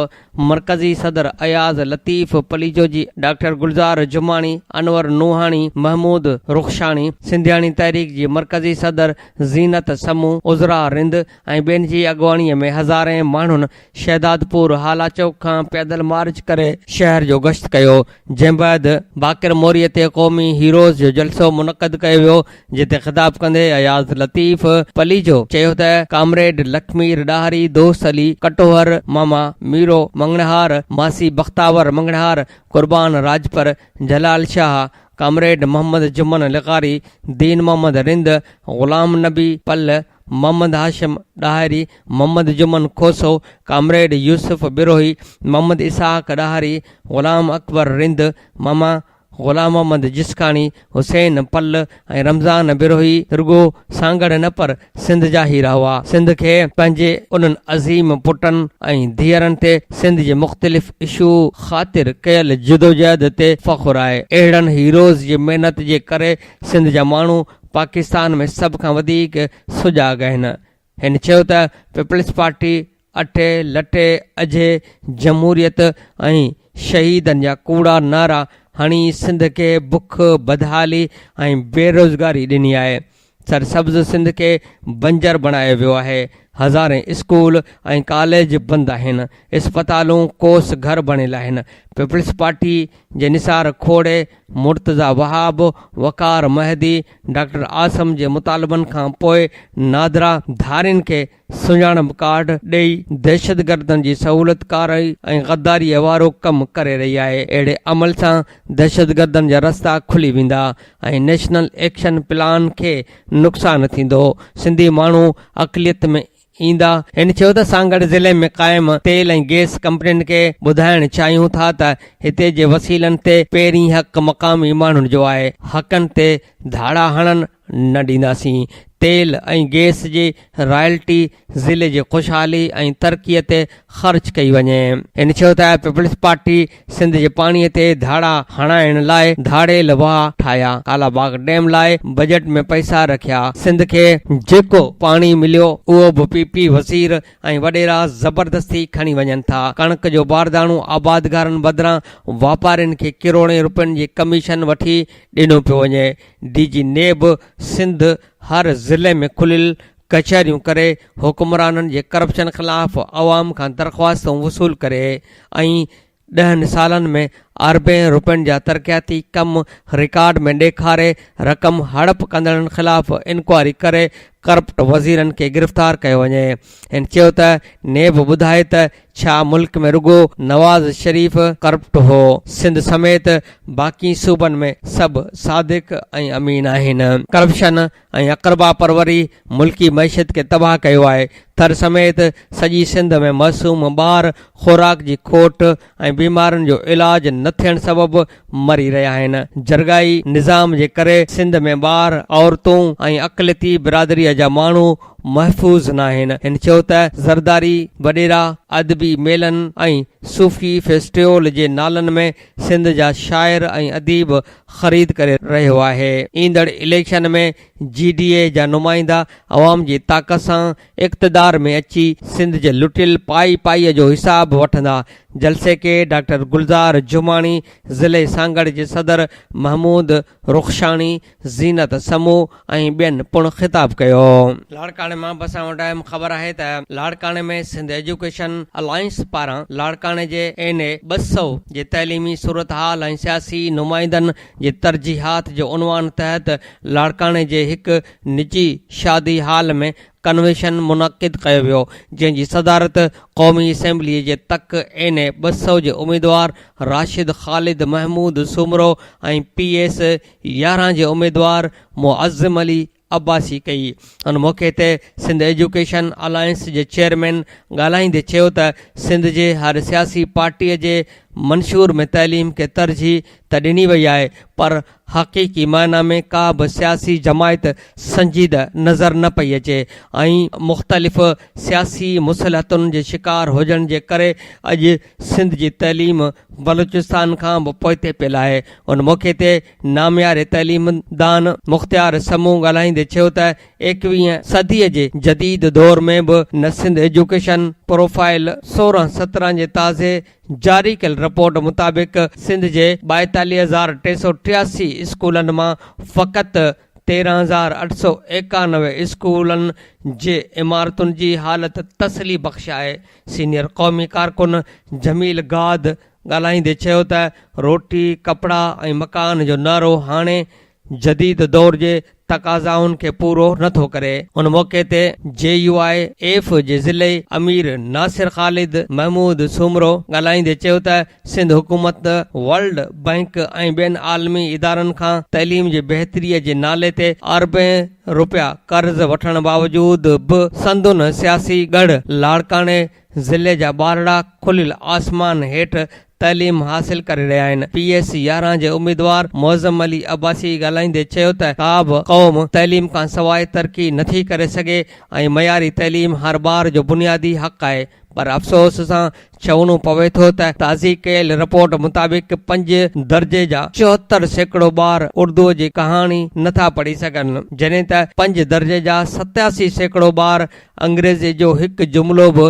مرڪزي صدر اياز لطيف پليجو جي ڊاڪٽر گلزار جماڻي، انور نوحاڻي، محمود رخشاڻي، سنڌياڻي تحريڪ جي مرڪزي صدر زينت سمون، عذرا رند ۽ ٻين جي اڳواڻي ۾ هزارين ماڻهن شهدادپور هالا چوڪ کان پيدل مارچ ڪري شهر جو گشت ڪيو، جنهن بعد باقر موريء تي قومي هيروز جو جلسو منعقد ڪيو ويو، جتي خطاب ڪندي اياز لطيف پليجو چيو ته ڪامريڊ لکمير ڏاهري، دوست علي ڪٽوهر، ماما ميرو مڱڻهار، ماسي بختاور مڱڻهار، قربان راڄپر، جلال شاهه، ڪامريڊ محمد جمن لغاري، دين محمد رند، غلام نبي پلهه، محمد هاشم ڏاهري، محمد جمن کوسو، ڪامريڊ يوسف بروهي، محمد اسحاق ڏاهري، غلام اڪبر رند، ماما غلام محمد جسڪاڻي، حسين پلھ ۽ رمضان بروهي رڳو سانگهڙ نه پر سنڌ جا هيرا هئا. سنڌ کي پنهنجي انهن عظيم پٽن ۽ ڌيئرن تي سنڌ جي مختلف اشو خاطر ڪيل جدوجهد تي فخر آهي. اهڙن هيروز جي محنت جي ڪري سنڌ جا ماڻهو پاڪستان ۾ سڀ کان وڌيڪ سجاڳ آهن. هن چيو ته پيپلز پارٽي اٺي لٽي اجهي جمهوريت ۽ شهيدن جا ڪوڙا نعرا هڻي سنڌ کي بک، بدحالي ۽ بيروزگاري ڏني آهي. سرسبز سنڌ کي بنجر بڻايو ويو آهي. هزارين اسڪول ۽ ڪاليج بند آهن. اسپتالون ڪوس گهر بڻيل آهن. پيپلز پارٽي جي نثار کوڙي، مرتضيٰ وهاب، وقار مهدي، ڊاڪٽر عاصم جي مطالبن کان پوء نادرا ڌارين کي سڃاڻپ ڪارڊ ڏئي دهشتگردن جي سهولتڪاري ۽ غداريء وارو ڪم ڪري رهي آهي، اهڙي عمل سان دهشتگردن جا رستا کلي ويندا ۽ نيشنل ايڪشن پلان کي نقصان ٿيندو، سنڌي ماڻهو اقليت ۾ ايندا. هن چيو ته سانگهڙ ضلعي ۾ قائم تيل ۽ گئس ڪمپنين کي ٻڌائڻ چاهيون ٿا ته هتي جي وسيلن تي پهرين حق مقامي ماڻهن جو آهي، حقن تي ڌاڙا هڻڻ نه ڏينداسين، تيل ۽ گئس جي رائلٽي ضلعي جي خوشحالي ۽ ترقي تي خرچ ڪئي وڃي. هن چيو ته پيپلز پارٽي سنڌ جي پاڻي تي ڌاڙا هڻائڻ لاء ڌاڙيل واهه ٺاهيا، ڪالا باغ ڊيم لاء بجيٽ ۾ پئسا رکيا، سنڌ کي جيڪو پاڻي مليو اهو به پي پي وزير ۽ وڏيرا زبردستي کڻي وڃن ٿا، ڪڻڪ جو بارداڻو آبادگارن بدران واپارين کي ڪروڙين روپين جي ڪميشن وٺي ڏنو پيو وڃي، ڊي جي نيب سنڌ هر ضلعي ۾ کليل ڪچهريون ڪري حڪمرانن جي ڪرپشن خلاف عوام کان درخواستون وصول ڪري ۽ ڏهن سالن ۾ اربين روپين جا ترقياتي ڪم رڪارڊ ۾ ڏيکاري رقم هڙپ ڪندڙن خلاف انڪوائري ڪري ڪرپٽ وزيرن کي گرفتار ڪيو وڃي. هن چيو ته نيب ٻڌائي ته ڇا ملڪ ۾ رڳو نواز شريف ڪرپٽ هو، سنڌ سميت باقي صوبن ۾ سڀ صادق ۽ امين آهن. ڪرپشن ۽ اقربا پروري ملڪي معيشت کي تباهه ڪيو آهي، ٿر سميت سڄي سنڌ ۾ معصوم ٻار خوراڪ جي کوٽ ۽ بيمارين جو علاج نه ٿيڻ سبب مري رهيا آهن، جرڳائي نظام جي ڪري سنڌ ۾ ٻار، عورتون ۽ اقليتي برادري جا ماڻهو محفوظ ناهن، هن چيو ته زرداري وڏيرا ادبي ميلن ۽ صوفي فيسٽيول جي نالن ۾ سنڌ جا شاعر ۽ اديب خريد ڪري رهيو آهي، ايندڙ اليڪشن ۾ جي ڊي اي جا نمائندا عوام جي طاقت سان اقتدار ۾ اچي سنڌ جي لٽيل پائي پائي جو حساب وٺندا، جلسي کي ڊاڪٽر گلزار جماڻي، ضلعي سانگهڙ جي صدر محمود رخشاڻي، زينت سمون ۽ ٻين پڻ خطاب ڪيو. لاڙڪاڻي مان به اسان وٽ اهم خبر آهي ته لاڙڪاڻي ۾ سنڌ ايجوڪيشن الائنس پاران لاڙڪاڻي جي اين اي 200 جي تعليمي صورتحال ۽ سياسي نمائندن جي ترجيحات جي عنوان تحت لاڙڪاڻي جي هڪ نجي شادي هال ۾ ڪنوينشن منعقد ڪيو ويو، جنهن جي صدارت قومي اسيمبليء جي تڪ اين اي 200 جي اميدوار راشد خالد محمود سومرو ۽ پي ايس 11 جي اميدوار معظم علي عباسي ڪئي. ان موقعي تي سنڌ ايجوڪيشن الائنس جي چيئرمين ڳالهائيندي چيو ته سنڌ جي هر سياسي پارٽيء جي منشور ۾ تعليم کي ترجيح ته ڏني وئي آهي پر حقيقي معنيٰ ۾ ڪا به سياسي جماعت سنجيده نظر نه پئي اچي ۽ مختلف سياسي مصلحتن جي شڪار هجڻ جي ڪري اڄ سنڌ جي تعليم بلوچستان کان به پوئتي پيل آهي. ان موقعي تي نامياري تعليم دان مختيار سمون ڳالهائيندي چيو ته ايڪويهين صديء جي جديد دور ۾ به نه سنڌ ايجوڪيشن پروفائيل سورهن سترهن جي تازي جاري ڪيل رپورٽ مطابق سنڌ جي 42383 اسڪولن مان فقط 13891 اسڪولن جي عمارتن جي حالت تسلي بخش آهي. سينيئر قومي ڪارڪن جميل گاد ڳالهائيندي چيو ته روٽي، ڪپڙا ۽ مڪان جو نعرو هاڻي جديد دور جي تقاضائن کي پورو نه ٿو ڪري. ان موقعي تي جي يو I F جي ضلعي امير ناصر خالد محمود سومرو ڳالهائيندي چيو ته سنڌ حڪومت ورلڊ بئنڪ ۽ ٻين عالمي ادارن کان تعليم جي بهتري جي نالي تي اربين روپيا قرض وٺڻ باوجود به سندن سياسي ڳڙهه لاڙڪاڻي ضلعي جا ٻارڙا کليل آسمان هيٺ تعليم حاصل ڪري رهيا آهن. پي ايس 11 جي اميدوار معظم علي عباسي ڳالهائيندي چيو ته ڪا به قوم تعليم کانسواء ترقي نٿي ڪري سگهي ۽ معياري تعليم هر ٻار جو بنيادي حق آهي پر افسوس سان چوڻو پوي ٿو ته تازي ڪيل رپورٽ مطابق پنج درجي جا 74% ٻار اردو جي ڪهاڻي نٿا پڙهي سگهن جڏهن ته پنج درجي جا 87% ٻار انگريزي جو هڪ جملو به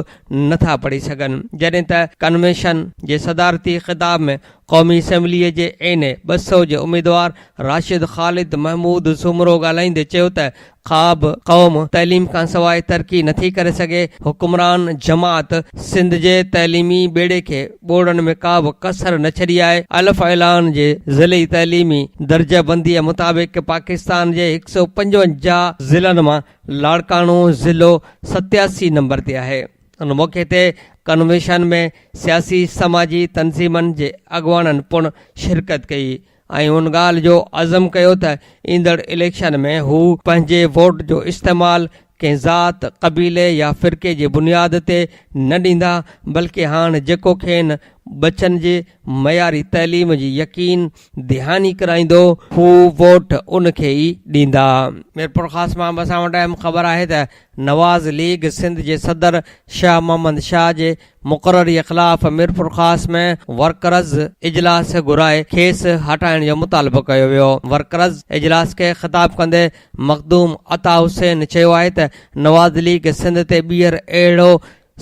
نه ٿا پڙهي سگهن. جڏهن ته ڪنوينشن جي صدارتي خطاب ۾ قومي اسيمبليء جي اين اي 200 جي اميدوار راشد خالد محمود سومرو ڳالهائيندي چيو ته ڪابه قوم تعليم کانسواء ترقي نه ٿي ڪري سگهي، حڪمران جماعت سنڌ جي تعليمي ٻيڙي کي ٻوڙڻ ۾ ڪا به ڪسر نه ڇڏي آهي، الف اعلان جي ضلعي تعليمي درجه بنديء مطابق پاڪستان جي هڪ سئو پنجونجاهه ضلعن مان لاڙڪاڻو ضلعو 87 نمبر تي آهي. ان موقعي تي ڪنوينشن ۾ سياسي سماجي تنظيمن جي اڳواڻن پڻ شرڪت ڪئي ۽ ان ڳالهه جو عزم ڪيو ته ايندڙ اليڪشن ۾ هو پنهنجي ووٽ جو استعمال ڪنهن ذات، قبيلي يا فرقي جي بنياد تي نه ڏيندا بلڪه هاڻ جيڪو کين ٻچن جي معياري تعليم جي يقين دهاني ڪرائيندو، هو ووٽ ان کي ئي ڏيندا. ميرپورخاص مان به اسان وٽ اهم خبر آهي ته نواز ليگ سنڌ جي صدر شاهه محمد شاهه جي مقرري خلاف ميرپورخاص ۾ ورڪرز اجلاس گهرائي کيس هٽائڻ جو مطالبو ڪيو ويو. ورڪرز اجلاس کي خطاب ڪندي مخدوم عطا حسين چيو آهي ته نواز ليگ سنڌ تي ٻيهر اهڙو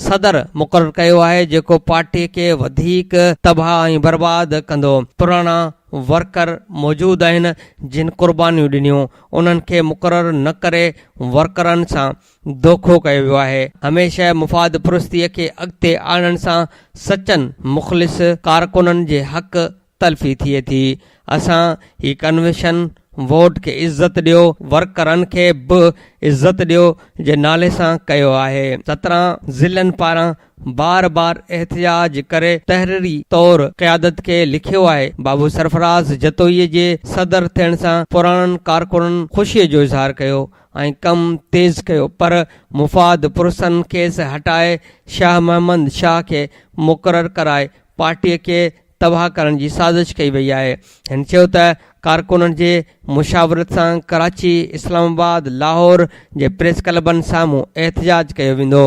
صدر مقرر ڪيو آهي جيڪو پارٽي کي وڌيڪ تباهه ۽ برباد ڪندو، پراڻا ورڪر موجود آهن جن قربانيون ڏنيون انهن کي مقرر نه ڪري ورڪرن سان دوکو ڪيو ويو آهي، هميشه مفاد پرستي کي اڳتي آڻڻ سان سچن مخلص ڪارڪنن جي حق. تلفي ٿئي ٿي. اسان هي ڪنويشن ووٽ کي عزت ڏيو، ورڪرن کي به عزت ڏيو جي نالي سان ڪيو آهي. 17 ضلعن پاران بار بار احتجاج ڪري تحريري طور قيادت کي لکيو آهي. بابو سرفراز جتوئي جي صدر ٿيڻ سان پراڻن ڪارڪنن خوشي جو اظهار ڪيو ۽ ڪم تيز ڪيو پر مفاد پرستن کيس هٽائي شاهه محمد شاهه کي مقرر ڪرائي پارٽي کي تباهه ڪرڻ جي سازش ڪئي وئي آهي. هن چيو ته ڪارڪنن جي مشاورت سان ڪراچي، اسلام آباد، لاهور جي پريس ڪلبن سامهون احتجاج ڪيو ويندو.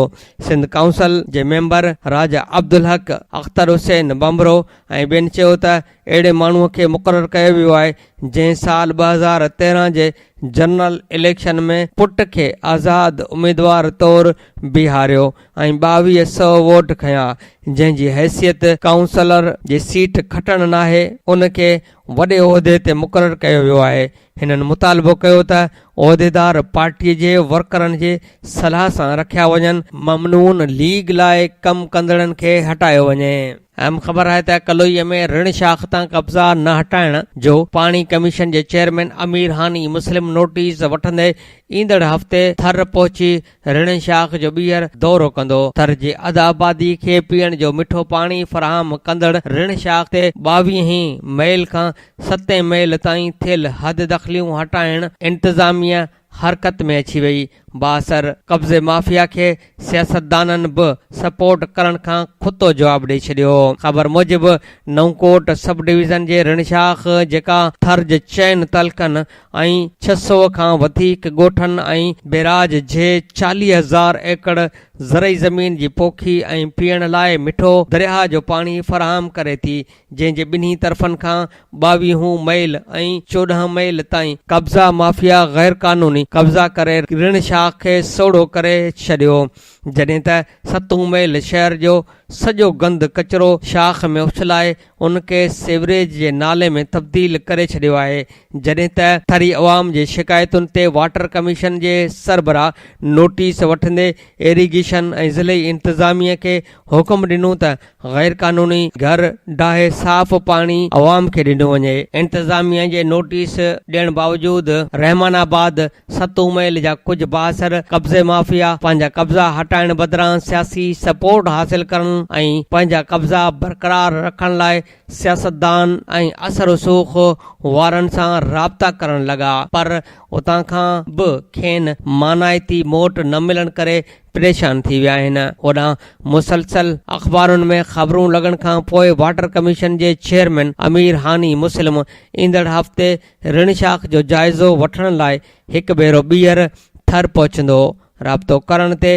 سنڌ ڪائونسل جي ميمبر راجا عبدالحق، اختر حسين ڀنڀرو ۽ ٻين چيو ته اهڙي ماڻهو کي مقرر ڪيو ويو آهي جنهن سال 2013 جي جنرل اليڪشن ۾ پٽ کي آزاد اميدوار طور بيهاريو ۽ 22 سئو ووٽ کنيا، جنهن جي حيثيت ڪائونسلر جي سيٽ کٽڻ ناهي، ان کي وڏي عهدي تي مقرر ڪيو ويو آهي. هنن مطالبو ڪيو ته عهديدار پارٽي جي ورڪرن جي صلاح سان رکيا وڃن، ممنون ليگ لاء ڪم ڪندڙن کي هٽايو وڃي. اهم خبر آهي ته ڪلوئي ۾ رڻ شاخ تان قبضا نه هٽائڻ جو پاڻي ڪميشن جي چيئرمين امير هاني مسلم نوٽيس وٺندي ايندڙ هفتي ٿر پهچي رڻ شاخ جو ٻيهر دورو ڪندو. ٿر جي اڌ آبادي کي پيئڻ جو مٺو پاڻي فراهم ڪندڙ رڻ شاخ تي ٻاويهين ميل کان ستين ميل تائين ٿيل حددخليون هٽائڻ انتظاميه حرڪت ۾ اچي وئي. بااثر قبضي مافيا کي سياستدانن به سپورٽ ڪرڻ کان کتو جواب ڏئي ڇڏيو. خبر موجب نئون ڪوٽ سب ڊويزن جي رڻ شاخ جيڪا ٿر جي چئن تعلقن ۽ 600 کان وڌيڪ ڳوٺن ۽ بيراج جي 40 هزار ايڪڙ زرعي زمين جي پوکي ۽ پيئڻ لاء مٺو درياهه جو پاڻي فراهم ڪري ٿي جنهن جي ٻنهي طرفن کان ٻاويهون ميل ۽ 14 ميل تائين قبضا مافيا غيرقانوني قبضا ڪري رڻ شاخ کي سوڙهو ڪري ڇڏيو جڏهن ته ستون ميل شهر جو سڄو گند ڪچرو شاخ ۾ اڇلائي ان کي سيوريج جي نالي ۾ تبديل ڪري ڇڏيو آهي جڏهن ته ٿري عوام جي شڪايتن تي واٽر ڪميشن جي سربراهه نوٽيس وٺندي ايريگيشن ۽ ضلعي انتظاميه کي حڪم ڏنو ته غيرقانوني گهر ڊاهي صاف پاڻي عوام کي ڏنو وڃي. انتظاميه جي نوٽيس ڏيڻ باوجود رحمان آباد ستون ميل جا ڪجهه بااثر قبضي مافيا پنهنجا قبضا هٽائڻ بدران سياسي سپورٽ حاصل ڪرڻ ۽ پنهنجا قبضا برقرار رکڻ لاء سياستدان ۽ اثر رسوخ وارن سان رابطا ڪرڻ لڳا پر اتان کان به کين مانائتي موٽ نه ملڻ ڪري پريشان ٿي ويا آهن. هوڏانهن مسلسل اخبارن ۾ خبرون لڳڻ کان پوء واٽر ڪميشن جي چيئرمين امير هاني مسلم ايندڙ هفتي رڻ شاخ جو جائزو وٺڻ لاء هڪ ڀيرو ٻيهر ٿر پهچندو. رابطو ڪرڻ تي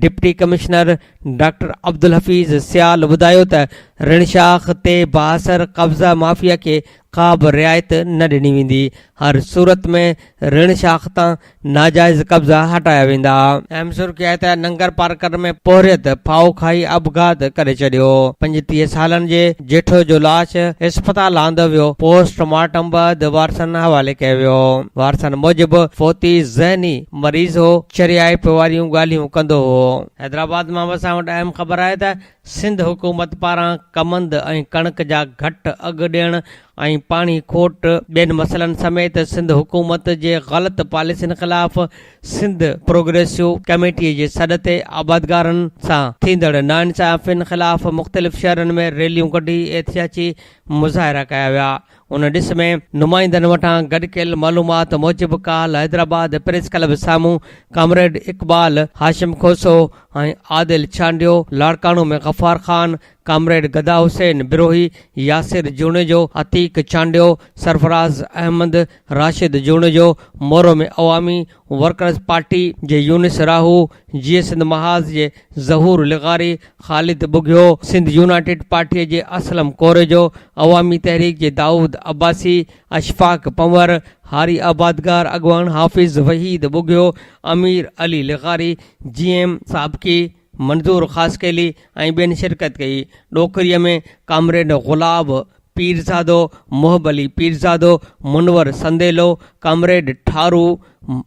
deputy commissioner doctor Abdul Hafeez Sial ٻڌايو ته رڻ شاخ تي بااثر قبضا مافيا کي ڪا به رعايت نه ڏني ويندي، هر صورت ۾ رڻ شاخ تان ناجائز قبضا هٽايا ويندا. اهم سرخي آهي ته ننگر پارڪر ۾ پورهيت ڦاهو کائي آپگهات ڪري ڇڏيو، 35 سالن جي جيٺو جو لاش اسپتال آندو ويو، پوسٽ مارٽم بعد وارثن حوالي ڪيو ويو. وارثن موجب فوتي ذهني مريض هو، چريائپ واريون ڳالهيون ڪندو هو. حيدرآباد مان به اسان وٽ اهم خبر آهي ته سنڌ حڪومت پاران ڪمند ۽ ڪڻڪ جا گهٽ اگهه ڏيڻ ۽ پاڻي کوٽ ٻين مسئلن سميت سنڌ حڪومت جي غلط پاليسين خلاف سنڌ پروگريسو ڪميٽي جي سڏ تي آبادگارن سان ٿيندڙ ناانصافين خلاف مختلف شهرن ۾ ريليون ڪڍي احتجاجي مظاهرا ڪيا ويا. ان ڏس ۾ نمائندن وٽان گڏ ڪيل معلومات موجب ڪالهه حيدرآباد پريس ڪلب سامهون ڪامريڊ اقبال، هاشم کوسو ۽ عادل چانڊيو، لاڙڪاڻو ۾ غفار خان، ڪامريڊ گدا حسين بروهي، ياسر جوڻيجو، عتيق چانڊيو، سرفراز احمد، راشد جوڻيجو، مورو ۾ عوامي ورڪرز پارٽي جي يونس راهو، جيئي سنڌ محاذ جي ظهور لغاري، خالد ٻگهيو، سنڌ يونائيٽيڊ پارٽي جي اسلم ڪوريجو، عوامي تحريڪ جي دائود عباسي، اشفاق پنور، هاري آبادگار اڳواڻ حافظ وحيد ٻگهيو، امير علي لغاري، جي ايم سابقي، منظور خاصخيلي ۽ ٻين شرڪت ڪئي. ڏوڪريء ۾ ڪامريڊ غلاب پيرزادو، محب علي پيرزادو، منور سنديلو، ڪامريڊ ٺارو،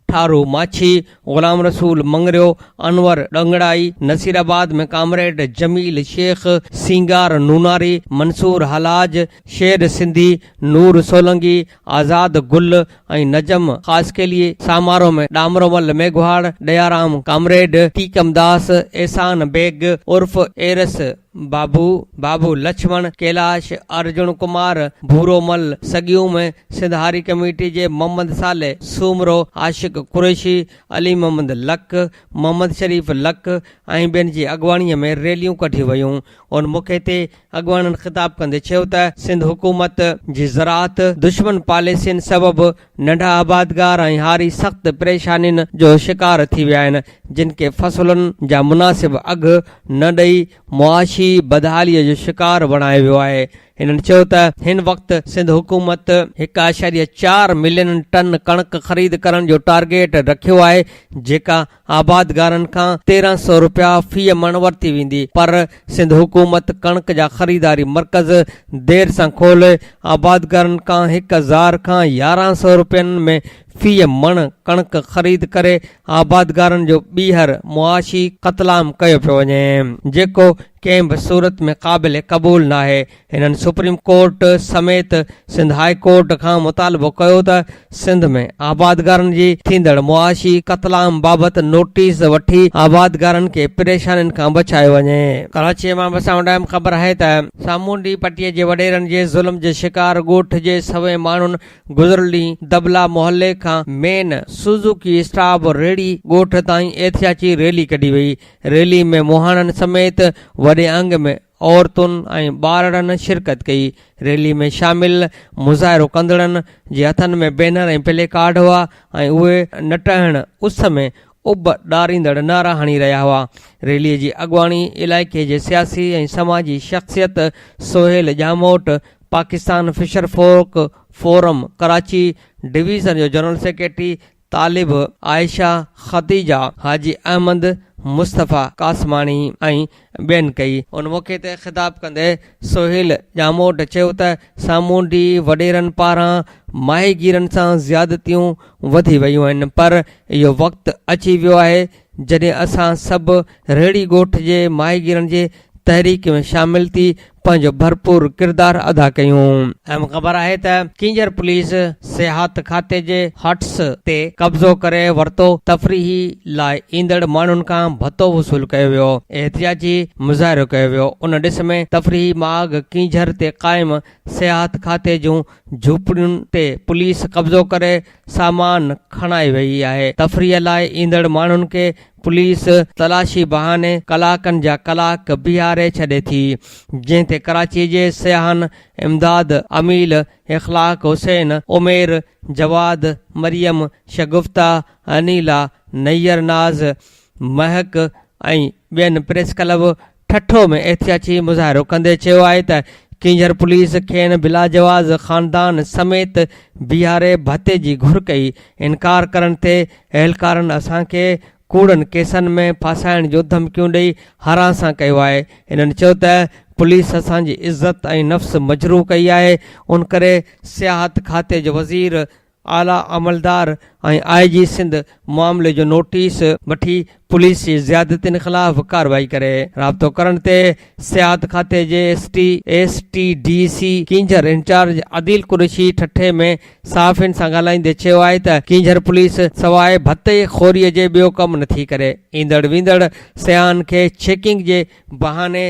ٺارو ماڇي، غلام رسول مڱريو، انور ڏنگڙائي، نصيرآباد ۾ ڪامريڊ جميل شيخ، سينگار نوناري، منصور حلاج، شير سنڌي، نور سولنگي، آزاد گل ۽ نجم خاصخيلي، سامارو ۾ ڏامرومل ميگهواڙ، ڏيارام ڪامريڊ، ٽيڪمداس، احسان بيگ عرف ايرس بابو، بابو لڇمڻ، ڪيلاش، ارجڻ ڪمار، ڀورومل، سڳيون ۾ سنڌ هاري ڪميٽي جي محمد صالح سومرو، عاشق قريشي، علي محمد لڪ، محمد شريف لڪ ۽ ٻين جي اڳواڻي ۾ ريليون ڪڍيون ويون. ان موقعي تي اڳواڻن خطاب ڪندي چيو ته سنڌ حڪومت جي زراعت دشمن پاليسين سبب ننڍا آبادگار ۽ هاري سخت پريشانين جو شڪار ٿي ويا آهن جن کي فصلن جا مناسب اگهه نه ڏئي معاشي بدحالي جو شڪار بڻايو ويو آهي. هنن چيو ته هن وقت سنڌ حڪومت هڪ اعشاريه چار ملين ٽن ڪڻڪ خريد ڪرڻ جو ٽارگيٽ رکيو آهي جيڪا آبادگارن کان 1300 رپيا في مڻ ورتي ويندي پر سنڌ حڪومت ڪڻڪ جا خريداري مرڪز دير سان کولي آبادگارن کان 1000 کان 1100 رپين ۾ في مڻ ڪڻڪ خريد ڪري آبادگارن جو ٻيهر معاشي قتلام ڪيو پيو وڃي جيڪو ڪنهن به صورت ۾ قابل قبول ناهي. هنن سپريم ڪورٽ سميت سنڌ هاء ڪورٽ کان مطالبو ڪيو ته سنڌ ۾ آبادگارن جي ٿيندڙ معاشي قتلام بابت نوٽيس وٺي آبادگارن کي پريشانين کان بچايو وڃي. ڪراچيء مان به اسان وٽ اهم خبر آهي ته سامونڊي پٽي جي وڏيرن جي ظلم جي شڪار ڳوٺ جي سوين ماڻهن گذريل ڏينهن دبلا محلي کان مين سوزوڪي اسٽاپ ريڙهي ڳوٺ تائين احتجاجي ريلي ڪڍي وئي، ريلي ۾ مهاڻن سميت وڏي انگ ۾ عورتن ۽ ٻارڙن شرڪت ڪئي. ريلي ۾ شامل مظاهرو ڪندڙن جي هٿن ۾ بينر ۽ پلي ڪارڊ هئا ۽ اهي نٽهڻ اس ۾ اڀ ڏاريندڙ نعرا هڻي رهيا هئا. ريلي جي اڳواڻي علائقي جي سياسي ۽ سماجي شخصيت Sohail Jamot, Pakistan fisher folk forum Karachi division جو جنرل سيڪريٽري طالب، عائشه، خديجه، حاجي احمد، مصطفيٰ قاسماڻي ۽ ٻين ڪئي. ان موقعي تي خطاب ڪندي سهيل ڄاموٽ چيو ته سامونڊي وڏيرن پاران ماهيگيرن سان زيادتيون وڌي ويون آهن پر اهو وقت اچي ويو آهي جڏهن اسان سڀ ريڙهي ڳوٺ جي ماهيگيرن جي تحريڪ ۾ شامل ٿي پنهنجو ڀرپور ڪردار ادا ڪيون. اهم خبر آهي ته ڪينجهر پوليس سياحت کاتي جي هٽس تي قبضو ڪري ورتو، تفريحي لاء ايندڙ ماڻهن کان ڀتو وصول ڪيو ويو، احتجاجي مظاهرو ڪيو ويو، ان ڏس ۾ تفريحي ماڳ ڪينجهر تي قائم سياحت کاتي جون جهوپڙين تي پوليس قبضو ڪري سامان کڻائي وئي آهي، تفريح لاء ايندڙ ماڻهن کي پوليس تلاشي بهاني ڪلاڪن جا ڪلاڪ بيهاري ڇڏي ٿي، جنهن تي ڪراچي جي سياحن امداد اميل، اخلاق حسين، عمير، جواد، مريم، شگفته، انيلا، نير ناز، مهڪ ۽ ٻين پريس ڪلب ٺٽو ۾ احتجاجي مظاهرو ڪندي چيو آهي ته ڪينجهر پوليس کين بلاجواز خاندان سميت بيهاري ڀتي جي گهر ڪئي، انڪار ڪرڻ تي اهلڪارن اسان کي ڪوڙن ڪيسن ۾ ڦاسائڻ جون ڌمڪيون ڏئي هراسان ڪيو آهي. هنن چيو ته پوليس اسان جي عزت ۽ نفس مجروح ڪئي آهي ان ڪري سياحت کاتي جو وزير اعليٰ عملدار ۽ آء جي سنڌ معاملي جو نوٽيس وٺي پوليس جي زيادتين خلاف ڪارروائي ڪري. رابطو ڪرڻ تي سياحت کاتي جي S T S T D C Keenjhar incharge Adeel Qureshi ٺٽي ۾ صحافين سان ڳالهائيندي چيو آهي ته ڪينجهر پوليس سواء ڀتي خوري جي ٻيو ڪم نٿي ڪري ايندڙ ويندڙ سياحن کي چيڪنگ جي بهاني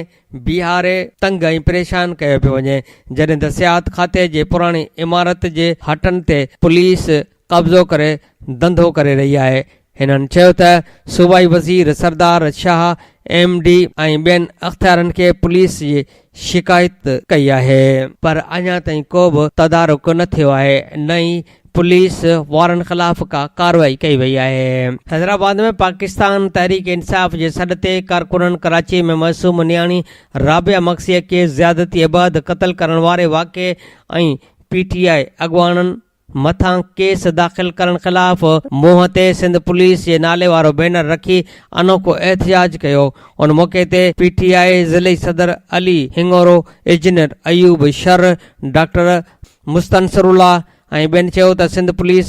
بيهاري تنگ ۽ پريشان ڪيو پيو وڃي، جڏهن ته سياحت کاتي جي پراڻي عمارت جي هٽن تي پوليس قبضو ڪري ڌنڌو ڪري رهي آهي. هنن چيو ته صوبائي وزير سردار شاهه ايم ڊي ۽ ٻين اختيارين کي پوليس جي شڪايت ڪئي آهي پر اڃا تائين ڪو به تدارڪ نه ٿيو آهي نه ئي پوليس وارن خلاف ڪا ڪارروائي ڪئي وئي آهي. حيدرآباد ۾ پاڪستان تحريڪ انصاف جي سڏ تي ڪارڪنن ڪراچي ۾ معصوم نياڻي رابعه مگسيء کي زيادتيء بعد قتل ڪرڻ واري واقعي ۽ پي ٽي آء اڳواڻن مٿان ڪيس داخل ڪرڻ خلاف منهن تي سنڌ پوليس جي نالي وارو بينر رکي انوکو احتجاج ڪيو. ان موقعي تي پي ٽي آء ضلعي صدر علي هڱورو، انجنيئر ايوب شر، ڊاڪٽر مستنصر الله، ۽ ٻين چيو ته سنڌ پوليس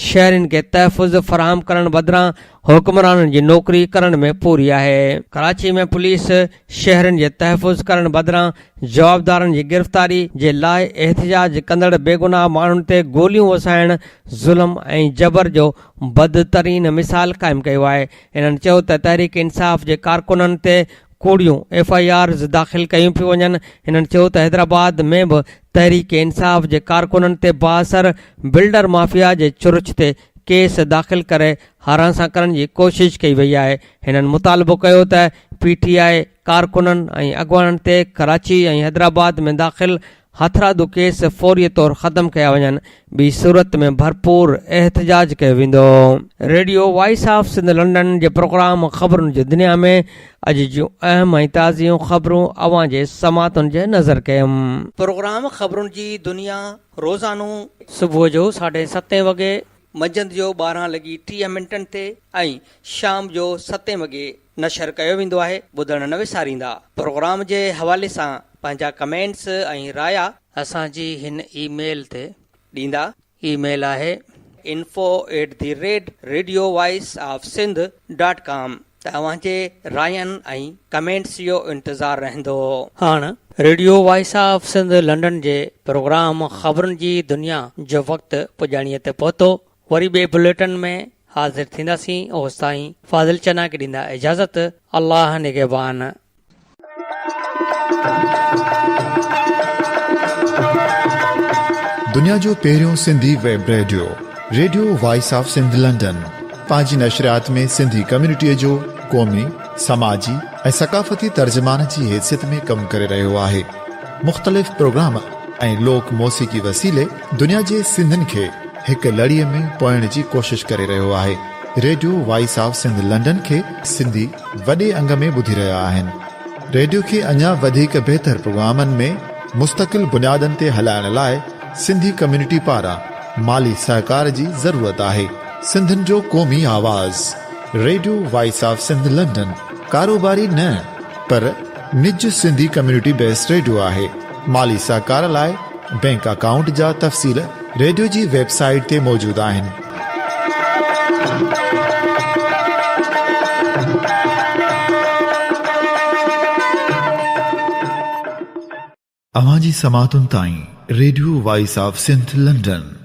شهرين کي تحفظ فراهم ڪرڻ بدران حڪمرانن جي نوڪري ڪرڻ ۾ پوري آهي. ڪراچي ۾ پوليس شهرين جي تحفظ ڪرڻ بدران جوابدارن جي گرفتاري جي لاء احتجاج ڪندڙ بيگناهه ماڻهن تي گوليون وسائڻ ظلم ۽ جبر جو بدترين مثال قائم ڪيو آهي. هنن چيو ته تحريڪ انصاف جي ڪارڪنن تي ڪوڙيون ايف I آرز داخل ڪيون پيون وڃن. هنن چيو ته حيدرآباد ۾ به تحريڪ انصاف جي ڪارڪنن تي بااثر بلڊر مافيا جي چرچ تي ڪيس داخل ڪري هراسان ڪرڻ جي ڪوشش ڪئي وئي آهي. هنن مطالبو ڪيو ته پي ٽي آء ڪارڪنن ۽ اڳواڻن تي ڪراچي ۽ حيدرآباد ۾ داخل هٿرادو ڪيس فوري طور ختم ڪيا وڃن، ٻي صورت ۾ ڀرپور احتجاج ڪيو ويندو. Radio voice of Sindh London جي پروگرام خبرن جي دنيا ۾ اڄ جون اهم ۽ تازيون خبرون اوهان جي سماعتن جي نظر ڪيم. پروگرام خبرن جي دنيا روزانو صبح جو ساڍي ستين وڳي، منجهند جو 12 لڳي 30 منٽن تي ۽ شام جو ستين وڳي نشر ڪيو ويندو آهي ٻڌڻ نه وساريندا پروگرام جي حوالي سان پنهنجا ڪمينٽس ۽ رايا اسان جي هن اي ميل تي ڏيندا اي ميل آهي. Info at the rate radio voice of Sindh dot com ته اوهان جي راين ۽ ڪمينٽس جو انتظار رهندو. هاڻ radio voice of Sindh London جي پروگرام خبرن جي دنيا جو وقت پڄاڻيء تي پهتو. وري ٻئي بليٽن ۾ حاضر ٿينداسين اوستائين فاضل چنا کي ڏيندا اجازت الله نگهبان. دنيا جو پهريون Sindhi web radio, radio voice of Sindh London, پنهنجي نشريات ۾ سنڌي ڪميونٽيء جو قومي، سماجي ۽ ثقافتي ترجمان جي حيثيت ۾ ڪم ڪري رهيو آهي. مختلف پروگرام ۽ لوڪ موسيقي وسيلي دنيا جي سنڌين کي هڪ لڙيء ۾ پوئڻ جي ڪوشش ڪري رهيو آهي. Radio voice of Sindh London کي سنڌي وڏي انگ ۾ ٻڌي رهيا آهن. ريڊيو کي اڃا وڌيڪ بهتر پروگرامن ۾ مستقل بنيادن تي هلائڻ لاء سنڌي ڪميونٽي پاران مالي سهڪار جي ضرورت آهي. سنڌين جو قومي آواز radio voice of Sindh London ڪاروباري نه پر نج سنڌي ڪميونٽي بيسڊ ريڊيو آهي. مالي سهڪار لاء بينڪ اڪائونٽ جا تفصيل ريڊيو جي ويب سائيٽ تي موجود آهن. اوهان جي سماعتن تائين radio voice of Sindh London.